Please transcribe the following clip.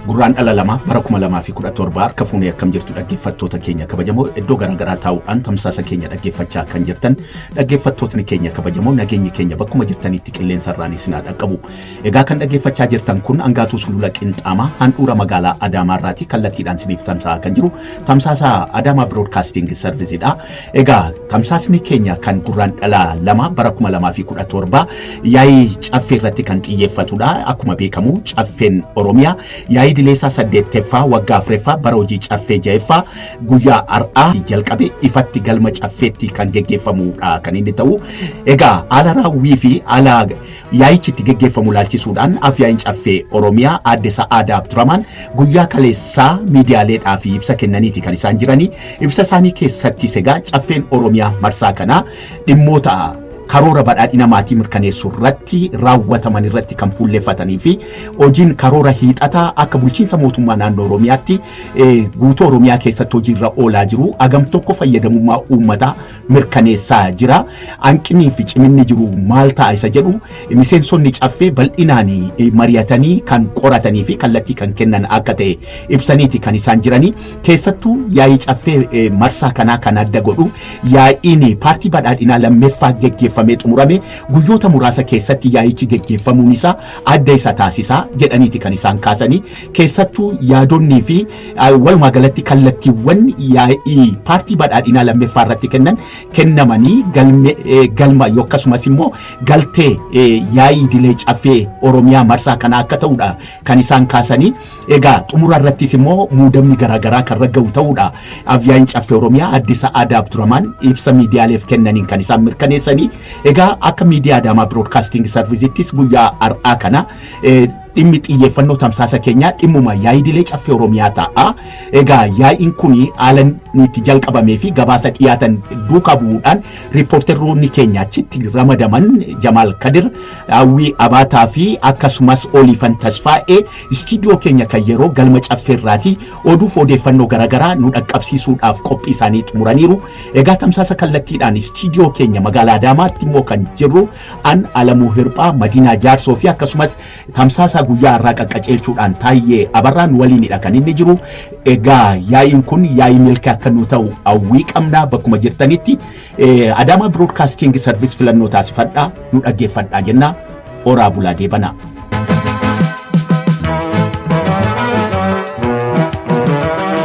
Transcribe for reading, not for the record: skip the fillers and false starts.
Guraandhala 2 bara 2017 harka fuunee akkam jirtu dhaggeeffattoota keenya kabajamoo iddoo garaagaraa taa'uudhaan tamsaasa keenya dhaggeeffachaa kan jirtan dhaggeeffattootni keenya kabajamoo nageenyi keenya bakkuma jirtanitti qilleensa irraan isin haa dhaqqabu. Egaa kan dhaggeeffachaa jirtan kun Angaatuu Sulula Qinxaamaa handhuura magaalaa Adaamaa irraati kallattiidhaan isiniif tamsa'aa kan jiru tamsaasa Adaamaa Broadcasting Service dha. Egaa tamsaasni keenya kan Guraandhala 2 bara 2017 yaa'ii caffee irratti kan xiyyeeffatudha. Akkuma beekamu caffeen Oromiyaa yaa'ii idileessaa 8ffaa waggaa 4ffaa bara hojii caffee 6ffaa guyyaa har'aa jalqabe ifatti galma caffeetti kan geggeeffamudha kan inni ta'u. Egaa haala raawwii fi haala yaa'ichi itti geggeeffamu ilaalchisuudhaan afyaa'iin caffee Oromiyaa aadde Sa'aadaa Abduramaan guyyaa kaleessaa miidiyaaleedhaaf ibsa kennaniiti kan isaan jiranii. Ibsa isaanii keessattis egaa caffeen Oromiyaa marsaa kanaa dhimmoota karoora badhaadhina maatii mirkaneessuu irratti raawwataman irratti kan fuulleffatanii fi hojiin karoora hiixataa akka bulchiinsa mootummaa naannoo Oromiyaatti guutuu Oromiyaa keessatti hojiirra oolaa jiru hagam tokko fayyadamummaa uummataa mirkaneessaa jira. Hanqinnii fi ciminni jiru maal ta'a isa jedhu miseensonni caffee bal'inaan mari'atanii kan qoratanii fi kallattii kan kennan akka ta'e ibsaniiti kan isaan jiranii. Keessattuu yaa'ii caffee marsaa kanaa kan adda godhu yaa'iin paartii badhaadhinaa lammeeffaa geggeeffamee xumurame guyyoota muraasa keessatti yaa'ichi geggeeffamuun isaa adda isa taasisaa jedhaniiti kan isaan kaasanii. Keessattuu yaadonnii fi walumaa galatti kallattiiwwan yaa'ii paartii badhaadhinaa lammeeffaa irratti kennan kennamanii galma akkasumas immoo galtee yaa'ii idilee caffee Oromiyaa marsaa kanaa akka ta'udha kan isaan kaasanii. Egaa xumura irrattis immoo muudamni garaagaraa kan ragga'u ta'uudha. Afyaa'iin caffee Oromiyaa aadde Sa'aadaa Abduramaan ibsa miidiyaaleef kennaniin kan isaan mirkaneessanii. Egaa akka miidiyaa Adaamaa Broadcasting Service'ittis guyyaa har'aa kana dhimmi xiyyeeffannoo tamsaasa keenyaa dhimmuma yaa'ii idilee caffee Oromiyaa ta'a. Egaa yaa'iin kun haala inni itti jalqabamee fi gabaasa dhiyaatan duukaa bu'uudhaan riippoorteroonni keenya achitti ramadaman Jamaal Kadir, Hawwii Abaataa fi akkasumas Oliifan Tasfaa'ee istiidiyoo keenya kan yeroo galma caffeerraati oduuf odeeffannoo garaagaraa nu dhaqqabsiisuudhaaf qophii isaanii xumuraniiru. Egaa tamsaasa kallattiidhaan istiidiyoo keenya magaalaa Adaamaatti immoo kan jirru an Alamuu Hirphaa, Madiinaa Jaarsoo fi akkasumas tamsaasa guyyaa har'aa qaqqaceelchuudhaan Taayyee Abarraan waliinidha kan inni jiru. Egaa yaa'iin kun yaa'ii milkii akka nu ta'u hawwii qabna bakkuma jirtanitti Adaamaa Broadcasting Service filannoo taasifadhaa nu dhaggeeffadhaa jenna. Oraa bulaa deebanaa.